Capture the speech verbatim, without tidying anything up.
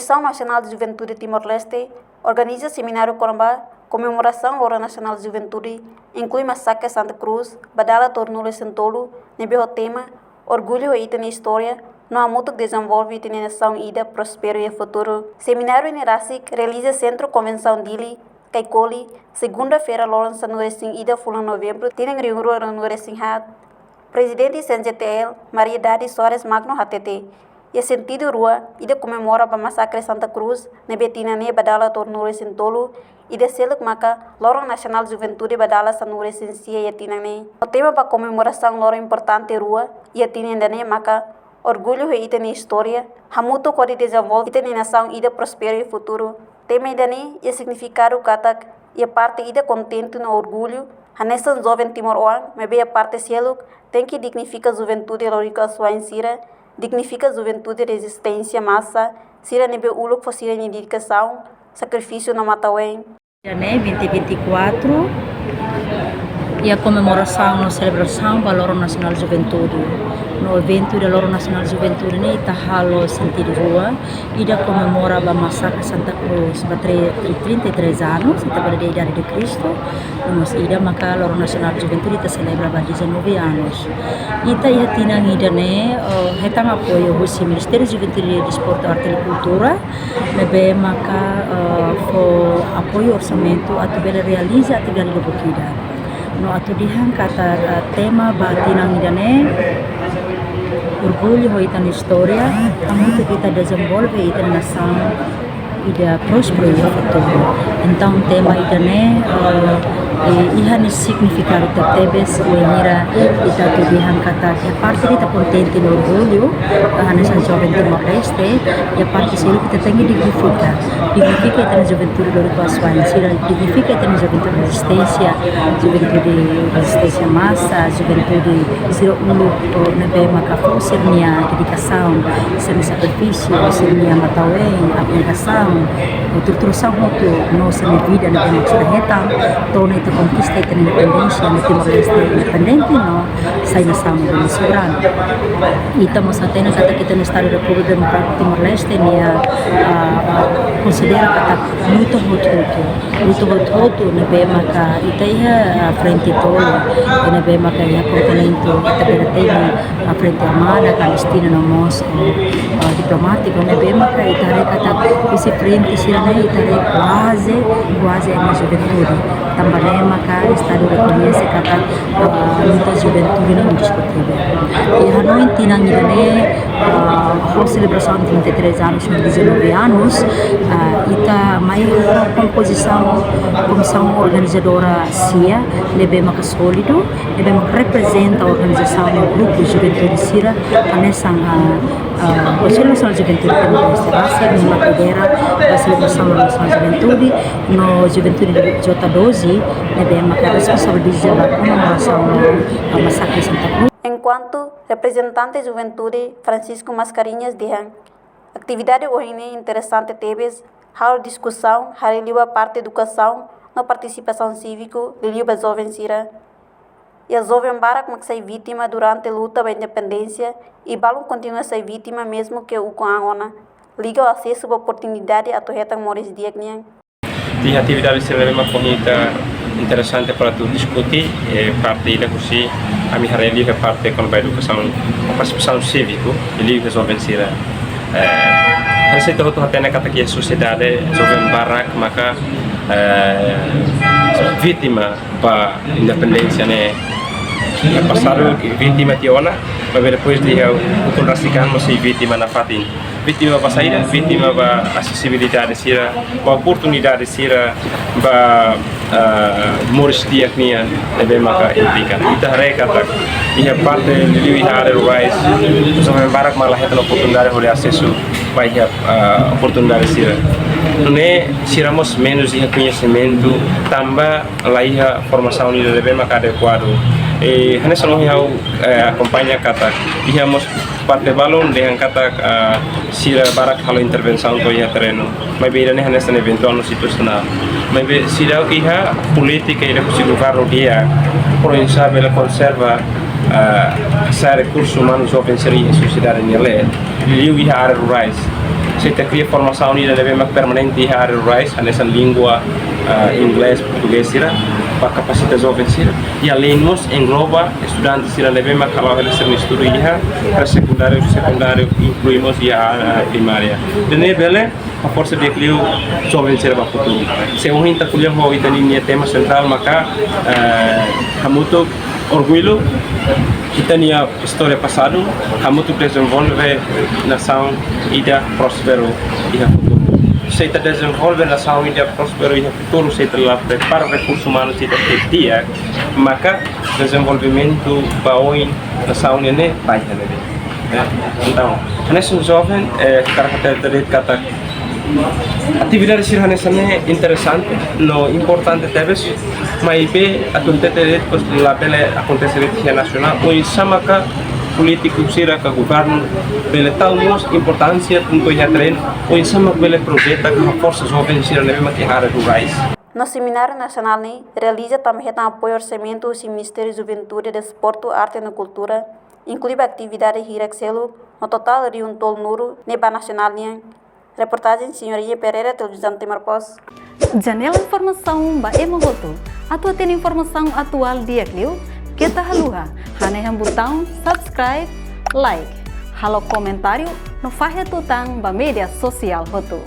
Organizasaun Nasionál Juventude Timor-Leste organiza semináriu kona-ba komemorasaun Loron Nasionál Juventude, inklui Masakre Santa Cruz, ba dala tolunulu-resin-tolu, ne'ebé ho tema Orgullu ho ita-nia istória, no hamutuk dezenvolve ita-nia nasaun ida prosperu iha futuru. Semináriu ne'e rasik realiza Sentru Konvensaun Dili, Caicoli, segunda-feira, loron sanulu-resin-ida fulan Novembru, tinan rihun rua ruanulu-resin-haat. Prezidente C N J T L, Maria Dade Soares Magno hatete, iha sentidu rua, ida komemora ba Masakre Santa Cruz, ne'ebé tinan ne'e ba dala tolunulu-resin-tolu, ida seluk maka Loron Nasionál Juventude ba dala sanulu-resin-sia iha tinan ne'e. No tema ba komemorasaun loron importante rua iha tinan ida-ne'e maka Orgullu ho ita-nia istória, hamutuk hodi dezenvolve ita-nia nasaun ida prosperu iha futuru. Tema ida-ne'e iha signifikadu katak iha parte ida kontente no orgullu, hanesan joven timoroan, maibé iha parte seluk tenke dignifika juventude loriku asuwa'in sira, dignifika juventude rezisténsia massa sira ne'ebé uluk fó sira-nia dedikasaun, sakrifísiu no matan-ween. Ida-ne'e vinte vinte e quatro, iha komemorasaun no selebrasaun ba Loron Nasionál Juventude. No eventu ida Loron Nasionál Juventude ne'e ita halo sentidu rua, ida komemora ba Masakre Santa Cruz, ba tre-, trinta e três anos, ita bele dehan idade de Cristo, no mós ida maka Loron Nasionál Juventude ita selebra ba dezanove anos. Ita iha tinan ida-ne'e, eh, hetan apoiu husi Ministériu Juventude, Desportu, Arte i Kultura, ne'ebé maka, eh, fó apoiu orsamentu atu bele realiza atividade lubuk ida. No atu dehan katak, eh, tema ba tinan ida-ne'e, orgullu ho ita-nia istória, hamutuk ita dezenvolve ita-nia nasaun ida prósperu iha futuru. Entaun tema ida-ne'e, eh, eh, iha nia signifikadu tebes, wainhira ita atu dehan katak iha parte ida ita kontente no orgullu, eh, hanesan joven Timor-Leste, iha parte seluk ita tenke dignifika. Dignifika ita-nia juventude loriku asuwa'in sira, dignifika ita-nia juventude rezisténsia, juventude rezisténsia massa, juventude sira uluk, eh, ne'ebé maka fó sira-nia dedikasaun, sira-nia sakrifísiu, sira-nia matan-ween, abnegasaun, eh, torturasaun hotu no sira-nia vida ne'ebé maka sira hetan, to'o ona ita konkista ita-nia independénsia, no Timor-Leste independente no sai nasaun ida soberanu. Ita mós hatene katak ita-nia Estadu Repúblika Demokrátika Timor-Leste nia, ah, ah, konsidera katak luta hotu-hotu. Luta hotu-hotu ne'ebé maka ita iha, ah, frente tolu, ne'ebé maka iha komponente ita bele temi, ah, frente armada, klandestina no mós, ah, ah, diplomátiku, ne'ebé maka ita haree katak husi frente sira-ne'e ita haree kuaze, kuaze ema juventude. Tanba ne'e maka Estadu rekoñese katak, ah, luta juventude ne'e indiskutível. I hanoin tinan ida-ne'e, ah, ho selebrasaun trinta e três anos no dezanove anos, ah, ita mai ho kompozisaun, komisaun organizadora sia, ne'ebé maka sólidu, ne'ebé maka reprezenta organizasaun no grupu juventude sira, hanesan, ah, ah, Konsellu Nasionál Juventude Timor-Leste, base ne'e maka lidera, base Konsellu Nasionál Juventude, no Juventude J doze, ne'ebé maka responsabiliza ba komemorasaun, ah, Masakre Santa Cruz. Enkuantu reprezentante juventude Francisco Mascarenhas dehan, atividade ohin ne'e interesante tebes, halo diskusaun, haree liu ba parte edukasaun, no partisipasaun síviku, liuliu ba joven sira. Iha joven barak mak sai vítima durante luta ba independénsia, i balun kontinua sai vítima mezmu ke ukun an ona, liga ho asesu ba oportunidade atu hetan moris di'ak nian. Iha atividade sira ne'ebé mak ohin ita interesante para atu diskute, eh, parte ida husi ami haree liu iha parte kona-ba edukasaun, partisipasaun síviku, liu iha joven sira. Eh, hanesan ita hotu hatene katak iha sosiedade joven barak maka, eh, vítima ba independénsia ne'e. Pasadu vítima tiha ona, maibé depois de, eh, ukun rasik an mós sai vítima nafatin. Vítima ba saida, vítima ba asesibilidade sira, ba oportunidade sira, ba, ah, moris di'ak nian ne'ebé maka implika. Ita haree katak iha parte liu iha área rurais, joven barak mak la hetan oportunidade hodi asesu ba iha, ah, oportunidade sira. Nune'e sira mós menus iha koñesimentu, tanba la iha formasaun ida ne'ebé maka adekuadu. I hanesan ohin ha'u, eh, akompaña katak iha mós parte balun dehan katak, ah, sira barak halo intervensaun to'o iha terrenu. Maibé ida-ne'e hanesan eventuál no situasionál. Maibé seidauk iha polítika ida husi governu di'ak, para oinsá bele konserva, ah, sai rekursu umanu joven sira iha sosiedade nia leet, liu iha área rurais. Sei ita kria formasaun ida ne'ebé mak permanente iha área rurais, hanesan língua, ah, inglés, portugés sira, para kapasita joven sira. I além mós engloba estudante sira ne'ebé mak hala'o hela sira-nia estudu iha pré-sekundáriu, sekundáriu, inklui mós iha, ah, primária. Ida-ne'e bele haforsa di'ak liu joven sira ba futuru. Se ohin ita ko'alia ho ita-nia tema sentrál maka, eh, hamutuk orgullu ita-nia istória pasadu, hamutuk dezenvolve nasaun ida prósperu iha futuru. Se ita dezenvolve nasaun ida prósperu iha futuru, se ita la prepara rekursu umanu sira di'ak, maka dezenvolvimentu ba oin nasaun ne'e baixa ne'e. Eh, entaun, hanesan joven, eh, hakarak hatete de'it katak atividade sira hanesan ne'e interesante no importante tebes, maibé atu hatete de'it, pois, labele akontese de'it iha nasionál, oinsá maka polítiku sira ka governu bele tau mós importánsia tantu iha terrenu, oinsá mak bele projeta ka haforsa joven sira ne'ebé mak iha área rurais. No semináriu nasionál ne'e realiza tanba hetan apoiu orsamentu husi Ministériu Juventude, Desportu, Arte no Kultura, inklui ba atividade hirak seluk, no totál rihun tolunulu ne'e ba nasionál nian. Reportajen Senhorinha Pereira, Televizaun Timor Post. Janela informasaun ba ema hotu. Atu hatene informasaun atuál di'ak liu, keta haluha hanehan butaun subscribe, like, halo komentáriu, no fahe tutan ba média sosiál hotu.